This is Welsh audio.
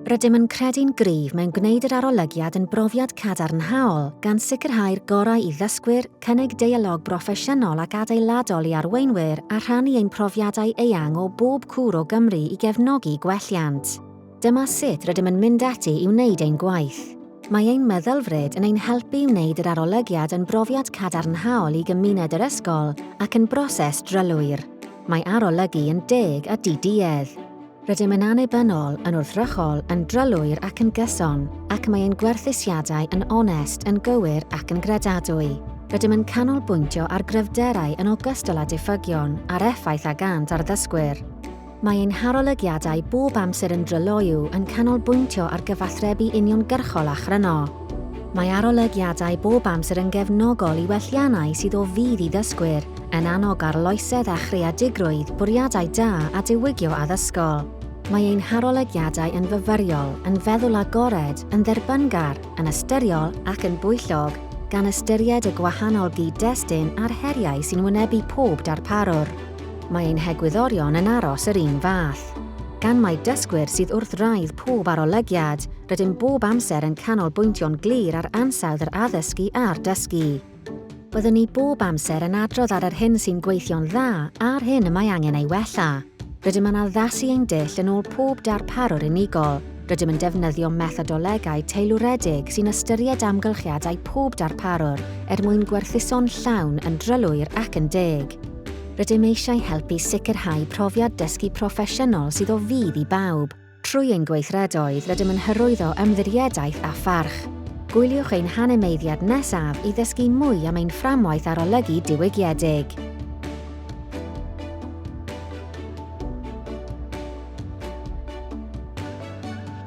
Rydym yn credu'n gryf mewn gwneud yr arolygiad yn brofiad cadarnhaol, gan sicrhau'r gorau i ddysgwyr, cynnig deialog broffesiynol ac adeiladol i arweinwyr a rhannu ein profiadau eang o bob cwr o Gymru i gefnogi gwelliant. Dyma sut rydym yn mynd ati i wneud ein gwaith. Mae ein meddylfryd yn ein helpu i wneud yr arolygiad yn brofiad cadarnhaol i gymuned yr ysgol ac yn broses drylwyr. Mae arolygu yn deg a diduedd. Rydym yn annibynnol, yn wrthrychol, yn drylwyr ac yn gyson, ac mae ein gwerthusiadau yn onest, yn gywir ac yn gredadwy. Rydym yn canolbwyntio ar gryfderau yn ogystal â diffygion a'r effaith a gânt ar ddysgwyr. Mae ein harolygiadau bob amser yn dryloyw, yn canolbwyntio ar gyfathrebu uniongyrchol a chryno. Mae arolygiadau bob amser yn gefnogol i welliannau sydd o fudd i ddysgwyr, yn annog arloesedd a chreadigrwydd, bwriadau da a diwygio addysgol. Mae ein harolygiadau yn fyfyriol, yn feddwl agored, yn dderbyngar, yn ystyriol ac yn bwyllog, gan ystyried y gwahanol gyd-destun a'r heriau sy'n wynebu pob darparwr. Mae ein hegwyddorion yn aros yr un fath. Gan mai dysgwyr sydd wrth wraidd pob arolygiad, rydym bob amser yn canolbwyntio'n glir ar ansawdd yr addysgu a'r dysgu. Byddwn ni bob amser yn adrodd ar yr hyn sy'n gweithio'n dda a'r hyn y mae angen ei wella. Rydym yn addasu ein dull yn ôl pob darparwr unigol. Rydym yn defnyddio methodolegau teilwredig sy'n ystyried amgylchiadau pob darparwr er mwyn gwerthuso'n llawn, yn drylwyr ac yn deg. Rydym eisiau helpu sicrhau profiad dysgu proffesiynol sydd o fudd i bawb. Trwy ein gweithredoedd, rydym yn hyrwyddo ymddiriedaeth a pharch. Gwyliwch ein hanimeiddiad nesaf i ddysgu mwy am ein fframwaith arolygu diwygiedig.